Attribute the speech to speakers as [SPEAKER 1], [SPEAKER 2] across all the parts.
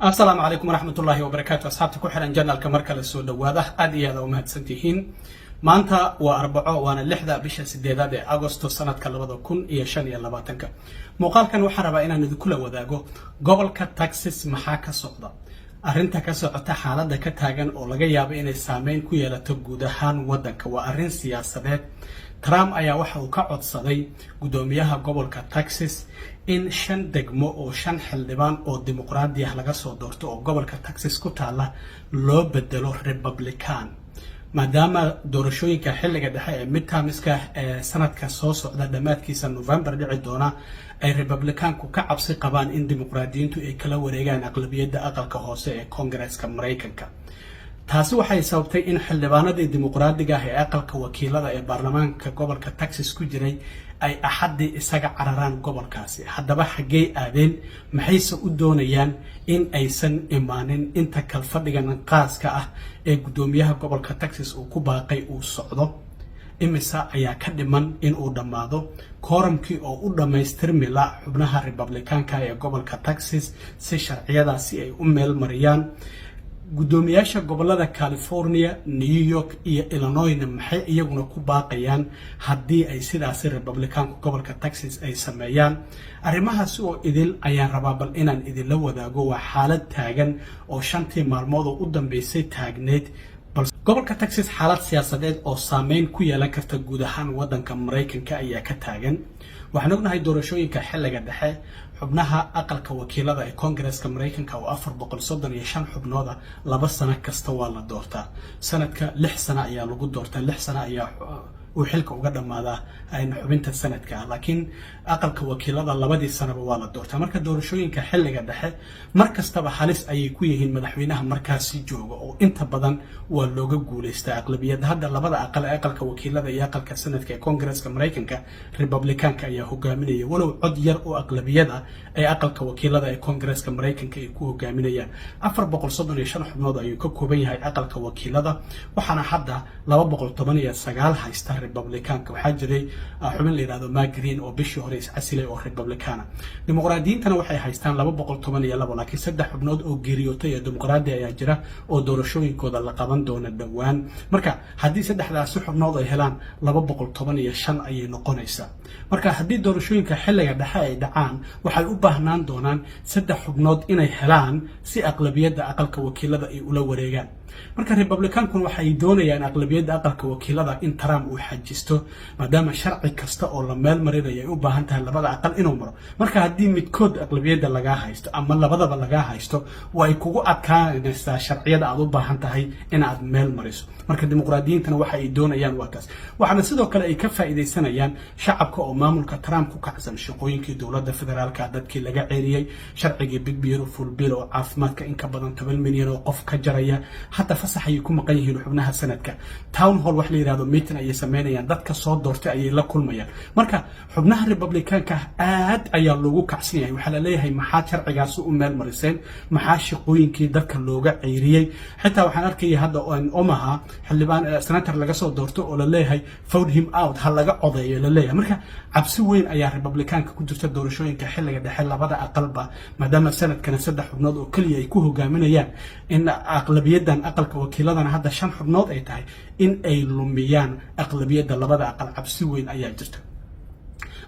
[SPEAKER 1] Asalaamu calaykum waraxmatullaahi wabarakaatu. Asxaabta ku xiran channelka, mar kale soo dhowaada. Aad iyo aad u mahadsantihiin. Maanta waa Arbaco, waana 6da bisha 8aad ee Agosto, sanadka 2025-ka. Muuqaalkan waxaan rabaa inaan idinkula wadaago gobolka Texas maxaa ka socda, arrinta ka socota, xaaladda ka taagan oo laga yaabo inay saameyn ku yeelato guud ahaan waddanka. Waa arrin siyaasadeed. Trump ayaa waxa uu ka codsaday guddoomiyaha gobolka Texas in shan degmo oo shan xildhibaan oo dimuqraadi ah laga soo doorto oo gobolka Texas ku taalla loo bedelo Republican, maadaama doorashooyinka xilliga dhexe ee midtermska ee sanadka soo socda dhammaadkiisa November dhici doona ay Republicaanku ka cabsi qabaan in dimuqraadiyiintu ay kala wareegaan aqlabiyadda aqalka hoose ee Koongareeska Maraykanka. Taasi waxay sababtay in xildhibaanadii dimuqraadiga ah ee aqalka wakiilada ee baarlamaanka gobolka Texas ku jiray ay Axaddii isaga cararaan gobolkaasi. Haddaba xaggey aadeen? Maxayse u doonayaan in aysan imaanin inta kalfadhigan qaaska ah ee guddoomiyaha gobolka Texas uu ku baaqay uu socdo? Imisa ayaa ka dhiman in uu dhammaado quorumkii oo u dhammaystirmi la xubnaha Republikaanka ee gobolka Texas si sharciyadaasi ay u meel mariyaan? Guddoomiyaasha gobolada California, New York iyo Illinoisna maxay iyaguna ku baaqayaan haddii ay sidaasi Republicaanku gobolka Texas ay sameeyaan? Arrimahaasi oo idil ayaan rabaa bal inaan idinla wadaago. Waa xaalad taagan oo shantii maalmood oo u dambeysay taagneyd. Gobolka Texas xaalad siyaasadeed oo saameyn ku yeelan karta guud ahaan waddanka Maraykanka ayaa ka taagan. Waxaan ognahay doorashooyinka xilliga dhexe, xubnaha aqalka wakiilada ee Koongareeska Maraykanka oo 435 xubnooda, 2 sano kasta waa la doortaa. Sanadka 6 sano ayaa lagu doortaa, 6 sano ayaa uu xilka uga dhammaadaa xubinta sanadka ah, laakiin aqalka wakiilada labadii sanaba waa la doortaa. Marka doorashooyinka xilliga dhexe mar kastaba halis ayay ku yihiin madaxweynaha markaasi jooga, oo inta badan waa looga guulaystaa aqlabiyadda. Hadda labada aqal ee aqalka wakiilada iyo aqalka sanadka ee Koongareeska Maraykanka Republikaanka ayaa hogaaminaya, walow cod yar oo aqlabiyada ee aqalka wakiilada ee Koongareeska Maraykanka ay ku hogaaminayaan. 435 xubnood ayuu ka kooban yahay aqalka wakiilada, waxaana hadda 219 haysta Republikaanka. Waxaa jiray xubin la yidhahdo Mark Green oo bishii hore iscasilay oo Republikaana. Dimuqraadiyiintana waxay haystaan 212, laakiin saddex xubnood oo geeriyootay ee dimuqraadi ayaa jira oo doorashooyinkooda la qaban doona dhowaan. Marka haddii saddexdaasi xubnood ay helaan, 215 ayay noqonaysaa. Marka haddii doorashooyinka xilliga dhexe ay dhacaan, waxay u baahnaan doonaan saddex xubnood inay helaan si aqlabiyadda aqalka wakiilada ay ula wareegaan. Marka Republikaankuna waxay doonayaan aqlabiyadda aqalka wakiilada in Trump uu xajisto, maadaama sharci kasta oo la meel marinayo ay u baahan tahay labada aqal inuu maro. Marka haddii midkood aqlabiyadda lagaa haysto ama labadaba lagaa haysto, way kugu adkaanaysaa sharciyada aad u baahan tahay in aad meel mariso. Marka dimuqraadiyiintana waxa ay doonayaan waa taas. Waxaana sidoo kale ay ka faa'iidaysanayaan shacabka oo maamulka Trump ku kacsan, shaqooyinkii dowladda federaalka dadkii laga ceeriyey, sharcigii Big Beautiful Bill oo caafimaadka in ka badan 10 milyan oo qof ka jaraya. Hadda fasax ayay ku maqan yihiin xubnaha sanadka. Town hall wax la yidhahdo, meeting ayay sameynayaan, dadka soo doortay ayay la kulmayaan. Marka xubnaha Republikaanka aad ayaa loogu kacsan yahay. Waxaa la leeyahay: "Maxaad sharcigaasi u meel mariseen? Maxaa shaqooyinkii dadka looga ceyriyey?" Xitaa waxaan arkaya hadda Omaha xildhibaan senator laga soo doorto oo la leeyahay "Vote him out", ha laga codeeyo la leeyahay. Marka cabsi weyn ayaa Republikaanka ku jirta doorashooyinka xilliga dhexe labada aqalba, maadaama sanadkana saddex xubnood oo keliya ay ku hogaaminayaan, in aqlabiyadan aqalka wakiiladana hadda shan xubnood ay tahay, in ay lumiyaan aqlabiyadda labada aqal cabsi weyn ayaa jirta.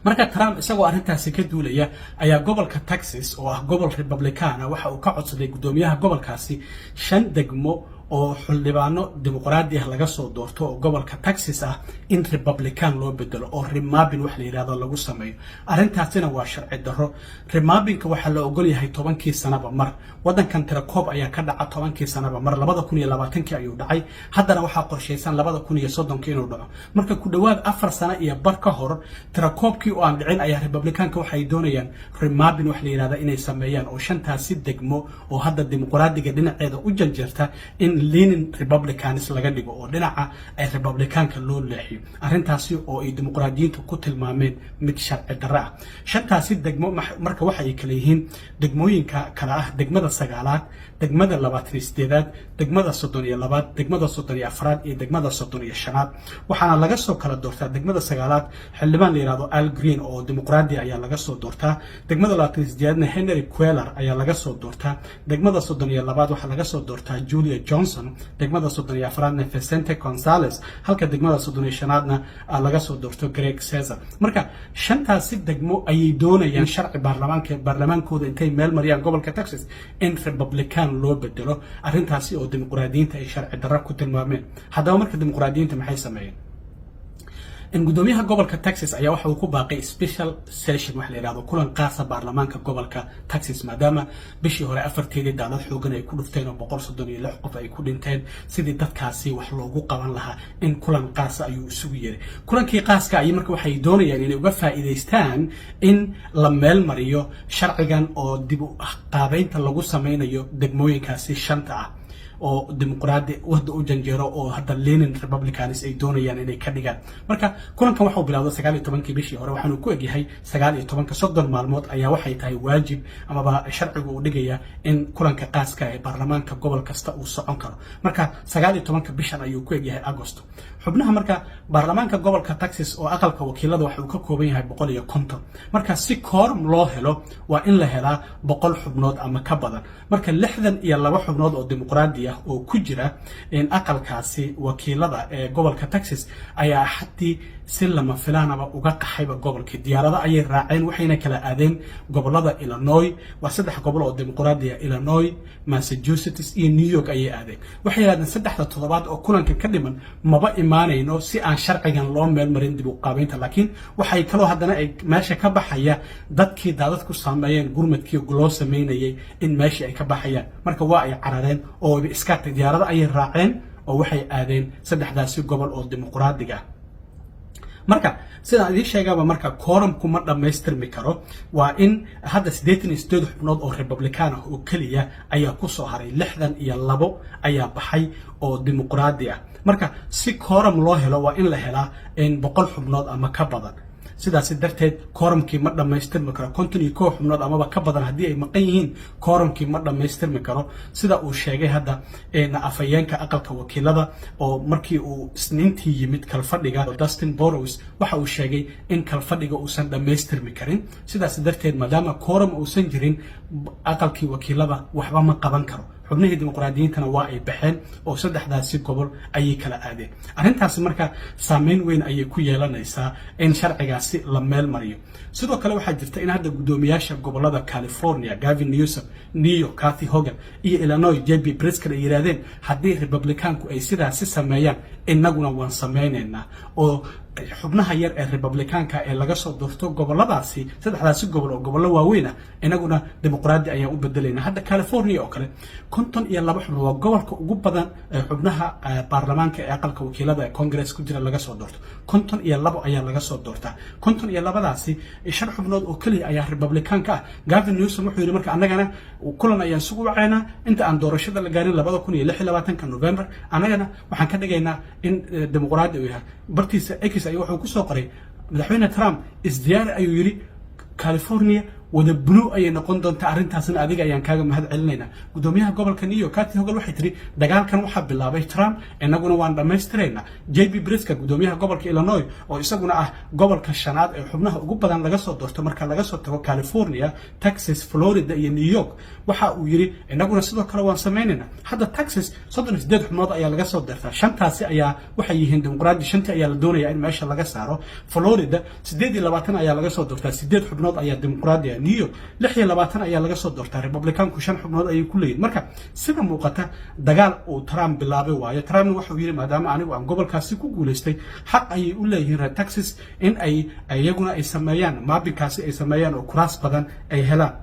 [SPEAKER 1] Marka Trump isagoo arrintaasi ka duulaya ayaa gobolka Texas, oo ah gobol Republicana, waxa uu ka codsaday guddoomiyaha gobolkaasi shan degmo oo xildhibaano dimuqraadi ah laga soo doorto oo gobolka Texas ah in Republican loo bedelo oo remapping wax la yidhahdo lagu sameeyo. Arrintaasina waa sharci darro. Remappingka waxaa la ogol yahay 10kii sanaba mar. Waddankan tirakoob ayaa ka dhaca 10kii sanaba mar. 2020kii ayuu dhacay, haddana waxaa qorshaysan 2030kii inuu dhaco. Marka ku dhowaad 4 sano iyo bar ka hor tirakoobkii oo aan dhicin ayaa Republicaanka waxay doonayaan remapping wax la yidhahda inay sameeyaan, oo shantaasi degmo oo hadda dimuqraadiga dhinaceeda u janjeerta in leaning Republicans laga dhigo oo dhinaca ay Republicaanka loo leexiyo, arrintaasi oo ay Dimuqraadiyiintu ku tilmaameen mid sharci darro ah. Shantaasi degmo marka waxa ay kala yihiin degmooyinka kala ah: degmada sagaalaad, degmada 28aad, degmada 32aad, degmada 34aad iyo degmada 35aad. Waxaana laga soo kala doortaa degmada sagaalaad xildhibaan la yihahdo Al Green oo Dimuqraadi ayaa laga soo doortaa. Degmada 28aadna Henry Cuellar ayaa laga soo doortaa. Degmada 32aad waxaa laga soo doortaa Julia Johnson, degmada 34aadna Vicente Gonzalez, halka degmada 35aadna laga soo doorto Greg Casar. Marka shantaasi degmo ayay doonayaan sharci baarlamaanka baarlamaankooda intay meel mariyaan gobolka Texas in Republican loo bedelo, arrintaasi oo Dimuqraadiyiinta ay sharci darro ku tilmaameen. Haddaba marka Dimuqraadiyiinta maxay sameeyeen? In gudoomiyaha gobolka Texas ayaa waxa uu ku baaqay special session, waxa la yidhahdo kulan qaasa baarlamaanka gobolka Texas, maadaama bishii hore 4-teedii daadad xoogan ay ku dhufteen oo 136 qof ay ku dhinteen. Sidii dadkaasi wax loogu qaban lahaa in kulan qaasa ayuu isugu yeeray. Kulankii qaaska ayay marka waxay doonayaan inay uga faa'iidaystaan in la meel mariyo sharcigan oo dib u qaabeynta lagu sameynayo degmooyinkaasi shanta ah oo Dimuqraadi wadda u janjeero oo hadda leaning Republicans ay doonayaan inay ka dhigaan. Marka kulankan waxau bilowday 19-kii bishii hore, waxaanu ku egyahay 19-ka. 30 maalmood ayaa waxay tahay waajib amaba sharcigu uu dhigaya in kulanka qaaska ee baarlamaanka gobol kasta uu socon karo. Marka 19-ka bishan ayuu ku egyahay Agosto. Xubnaha marka baarlamaanka gobolka Texas oo aqalka wakiilada waxa uu ka kooban yahay 150. Marka si quorum loo helo waa in la helaa 100 xubnood ama ka badan. Marka 62 xubnood oo Dimuqraadi ah oo ku jira aqalkaasi wakiilada ee gobolka Texas ayaa xatii si lama filaanaba uga qaxayba gobolkii. Diyaarado ayay raaceen, waxayna kala aadeen gobolada Illinois. Waa saddex gobol oo Dimuqraadiya: Illinois, Massachusetts iyo New York ayay aadeen. Waxay yidhahdeen saddexda toddobaad oo kulankan ka dhiman maba imaanayno si aan sharcigan loo meel marin dib u qaabeynta. Laakiin waxay kaloo haddana ay meesha ka baxaya dadkii daadadku saameeyeen gurmadkii loo sameynayay in meeshii ay ka baxayaan. Marka waa ay carareen oo iska diyaarado ayay raaceen oo waxay aadeen saddexdaasi gobol oo Dimuqraadiga ah. Marka sidaan idiin sheegaba, marka quorumku ma dhammaystirmi karo. Waa in hadda 88 xubnood oo Republican ah oo keliya ayaa ku soo haray, 62 ayaa baxay oo Dimuqraadi ah. Marka si quorum loo helo waa in la helaa 100 xubnood ama ka badan. Sidaasi darteed quorumkii ma dhammaystirmi karo. 51 xubnood amaba ka badan haddii ay maqan yihiin, quorumkii ma dhammaystirmi karo, sida uu sheegay hadda afhayeenka aqalka wakiilada oo markii uu Isniintii yimid kalfadhiga, Dustin Burrows. Waxa uu sheegay in kalfadhiga uusan dhammaystirmi karin. Sidaas darteed, maadaama quorum uusan jirin, aqalkii wakiilada waxba ma qaban karo. Xubnihii Dimuqraadiyiintana waa ay baxeen oo saddexdaasi gobol ayay kala aadeen. Arrintaasi marka saameyn weyn ayay ku yeelanaysaa in sharcigaasi la meel mariyo. Sidoo kale waxaa jirta in hadda guddoomiyaasha gobolada California, Gavin Newsom, New York, Kathy Hogan, iyo Illinois, J B Pritzker, ay yidhahdeen haddii Republicaanku ay sidaasi sameeyaan, innaguna waan sameynaynaa, oo xubnaha yar ee Republicaanka ee laga soo doorto goboladaasi, saddexdaasi gobol oo gobollo waaweyn ah, inaguna Dimuqraadi ayaan u bedelayna. Hadda California oo kale 52 xubno waa gobolka ugu badan ee xubnaha baarlamaanka ee aqalka wakiilada ee Congress ku jira laga soo doorto. 52 ayaa laga soo doortaa. 52-daasi shan xubnood oo keliya ayaa Republicaanka ah. Gavin Newsom wuxuu yidhi marka annagana kulan ayaan isugu wacaynaa inta aan doorashada la gaarin 2026-ka November, annagana waxaan ka dhigaynaa in Dimuqraadi uu yahay. Bartiisa X ayuu wuxuu kusoo qoray Madaxweyne Trump: "Isdiyaari," ayuu yidhi, "California wada blue ayay noqon doontaa, arrintaasna adiga ayaan kaaga mahad celinaynaa." Gudoomiyaha gobolka New York, Kathy Hogan, waxay tiri dagaalkan waxaa bilaabay Trump, innaguna waan dhammaystiraynaa. J B Pritzker, gudoomiyaha gobolka Illinois oo isaguna ah gobolka shanaad ee xubnaha ugu badan laga soo doorto marka laga soo tago California, Texas, Florida iyo New York, waxa uu yidhi innaguna sidoo kale waan samaynaynaa. Hadda Texas 38 xubnood ayaa laga soo doortaa, shantaasi ayaa waxay yihiin Dimuqraadi, shantii ayaa la doonaya in meesha laga saaro. Florida 28 ayaa laga soo doortaa, sideed xubnood ayaa Dimuqraadi ah. New York 26 ayaa laga soo doortaa, Republicaanku shan xubnood ayay ku leeyihin. Marka sida muuqata dagaal uu Trump bilaabay waayo. Trumpna wuxuu yidhi maadaama anigu aan gobolkaasi ku guulaystay, xaq ayay u leeyihiin reer Texas in ay iyaguna ay sameeyaan mappingkaasi ay sameeyaan oo kuraas badan ay helaan.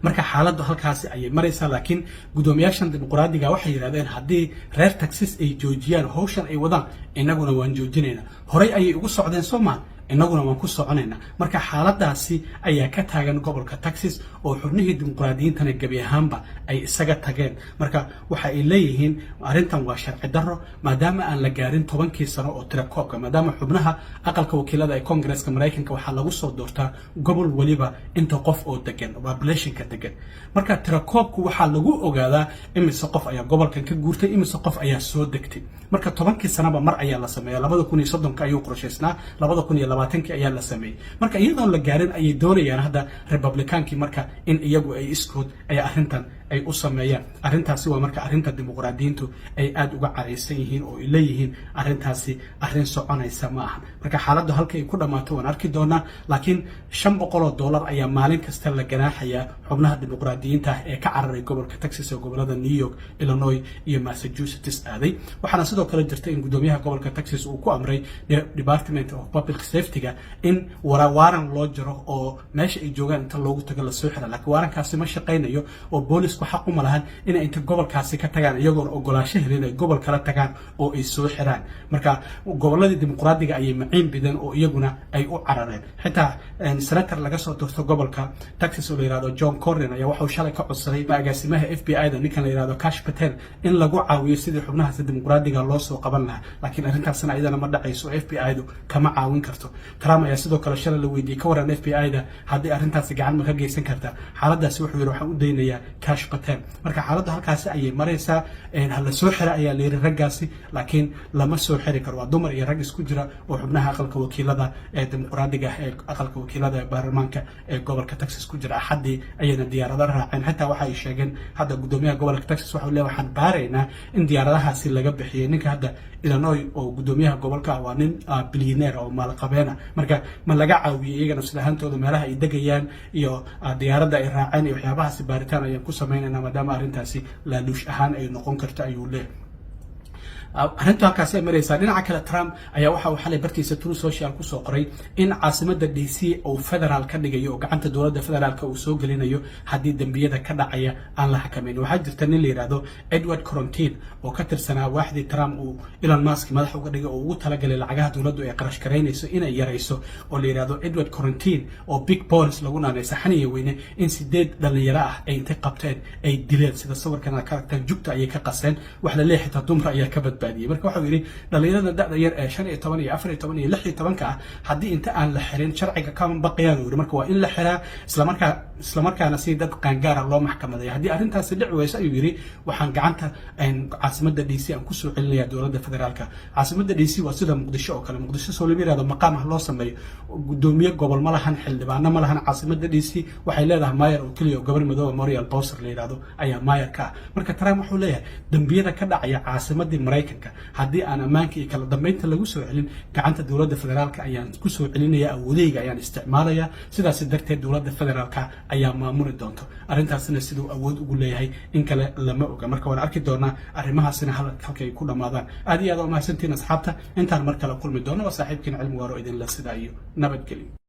[SPEAKER 1] Marka xaaladdu halkaasi ayay maraysaa. Laakiin guddoomiyaashan Dimuqraadiga waxay yidhahdeen haddii reer Texas ay joojiyaan howshan ay wadaan, innaguna waan joojinaynaa. Horey ayay ugu socdeen, soo maa? Innaguna waan ku soconaynaa. Marka xaaladaasi ayaa ka taagan gobolka Texas, oo xubnihii Dimuqraadiyiintana gebi ahaanba ay isaga tageen. Marka waxa ay leeyihiin arrintan waa sharci darro, maadaama aan la gaarin 10kii sano oo tirakoobka, maadaama xubnaha Aqalka Wakiilada ee Koongareeska Maraykanka waxaa lagu soo doortaa gobol weliba inta qof oo degan, populationka degan. Marka tirakoobku waxaa lagu ogaadaa imise qof ayaa gobolkan ka guurtay, imise qof ayaa soo degtay. Marka 10kii sanaba mar ayaa la sameeya. 2030ka ayuu qorshaysnaa, 2020kii ayaa la sameeyey. Marka iyadoon la gaarin ayay doonayaan hadda Republicaankii marka in iyagu ay iskood ay arrintan ay u sameeyaan. Arrintaasi waa marka arrinta Dimuqraadiyiintu ay aada uga caraysan yihiin oo ay leeyihiin arrintaasi arrin soconaysa ma aha. Marka xaaladdu halka ay ku dhammaato waan arki doonaa, laakiin $500 ayaa maalin kasta la ganaaxayaa xubnaha Dimuqraadiyiinta ah ee ka cararay gobolka Texas ee gobolada New York, Illinois iyo Massachusetts aaday. Waxaana sidoo kale jirta in gudoomiyaha gobolka Texas uu ku amray Department of Public Safety-ga in waaran loo jaro oo meesha ay joogaan inta loogu tago lasoo xira, laakiin waarankaasi ma shaqaynayo oo boolisku xaq uma lahan inay inta gobolkaasi ka tagaan iyagoon ogolaasho helin ay gobol kala tagaan oo ay soo xiraan. Marka gobolladii Dimuqraadiga ayay maciin bideen oo iyaguna ay u carareen. Xitaa senator laga soo doorto gobolka Texas oo la yihahdo John Cornyn ayaa waxuu shalay ka codsaday agaasimaha FBI da, ninkan la yihahdo Kash Patel, in lagu caawiyo sidii xubnahaasi Dimuqraadiga loo soo qaban lahaa, laakiin arrintaasna iyadana ma dhacayso, FBI du kama caawin karto. Trump ayaa sidoo kale shalay la weydiiyey, ka waran FBI da, haddii arrintaasi gacan ma ka geysan karta xaaladaasi? Wuxuu yidhi, waxaan u daynayaa Kash Patel. Marka xaaladdu halkaasi ayay maraysaa. Ha la soo xira ayaa la yidhi raggaasi, laakiin lama soo xiri karo. Waa dumar iyo rag isku jira oo xubnaha Aqalka Wakiilada ee Dimuqraadiga ee Aqalka Wakiilada ee baarlamaanka ee gobolka Texas ku jira. Axaddii ayayna diyaarado raaceen. Xitaa waxa ay sheegeen hadda gudoomiyaha gobolka Texas waxau leeyahay, waxaan baaraynaa in diyaaradahaasi laga bixiyey. Ninka hadda Illinois oo gudoomiyaha gobolka ah waa nin bilyaneer oo maalqabeena. Marka ma laga caawiyey iyaga nafsad ahaantooda meelaha ay degayaan iyo diyaaradda ay raaceen iyo waxyaabahaasi? Baaritaan ayaan ku samaynayna, maadaama arrintaasi laaluush ahaan ay noqon karto, ayuu leeyahay. Arrintu halkaasi ay maraysaa. Dhinaca kale, Trump ayaa waxa uu xalay bartiisa Truth Social kusoo qoray in caasimada DC uu federaal ka dhigayo oo gacanta dowladda federaalka uu soo gelinayo haddii dembiyada ka dhacaya aan la xakameyn. Waxaa jirta nin la yidhaahdo Edward Corentin oo ka tirsanaa waaxdii Trump uu Elon Musk madax uga dhigay oo ugu talagalay lacagaha dowladdu ay qarash garaynayso inay yarayso, oo la yidhaahdo Edward Corentin, oo Big Balls lagu naanay, saxaniya weyne, in sideed dhalinyaro ah ay intay qabteen ay dileen. Sida sawirkan aad ka aragtaan, jugta ayay ka qaseen. Wax la leeyahay xitaa dumar ayaa ka badbaadiyey. Marka waxau yidhi, dhalinyarada da'da yar ee 15 iyo 14 iyo 16ka ah, haddii inta aan la xirin sharciga kama baqayaan, uu yidhi. Marka waa in la xiraa, islamarkaana si dad qaangaara loo maxkamadaya. Haddii arrintaasi dhici weyso, ayuu yidhi, waxaan gacanta caasimada DC aan kusoo celinaya dowladda federaalka. Caasimada DC waa sida Muqdisho oo kale. Muqdisho soo lama yirahdo maqaam ah loo sameeyo, gudoomiye gobol ma lahan, xildhibaano ma lahan. Caasimada DC waxay leedahay maayar oo keliya, oo gabar madooba, Muriel Bowser la yidhahdo, ayaa maayar ka ah. Marka Trump wuxuu leeyahay, dembiyada ka dhacaya caasimadii Maraykanka haddii aan ammaanka iyo kala dambeynta lagu soo celin, gacanta dowladda federaalka ayaan kusoo celinaya, awoodeyga ayaan isticmaalaya, sidaas darteed dowladda federaalka ayaa maamuli doonto arrintaasina. Siduu awood ugu leeyahay in kale lama oga. Marka waan arki doonaa arrimahaasina halka ay ku dhammaadaan. Aad iyo aad u mahadsantihiin, asxaabta. Intaan mar kale kulmi doono, waa saaxiibkiin Cilmi Waaro, idinla sidaa iyo nabadgelyo.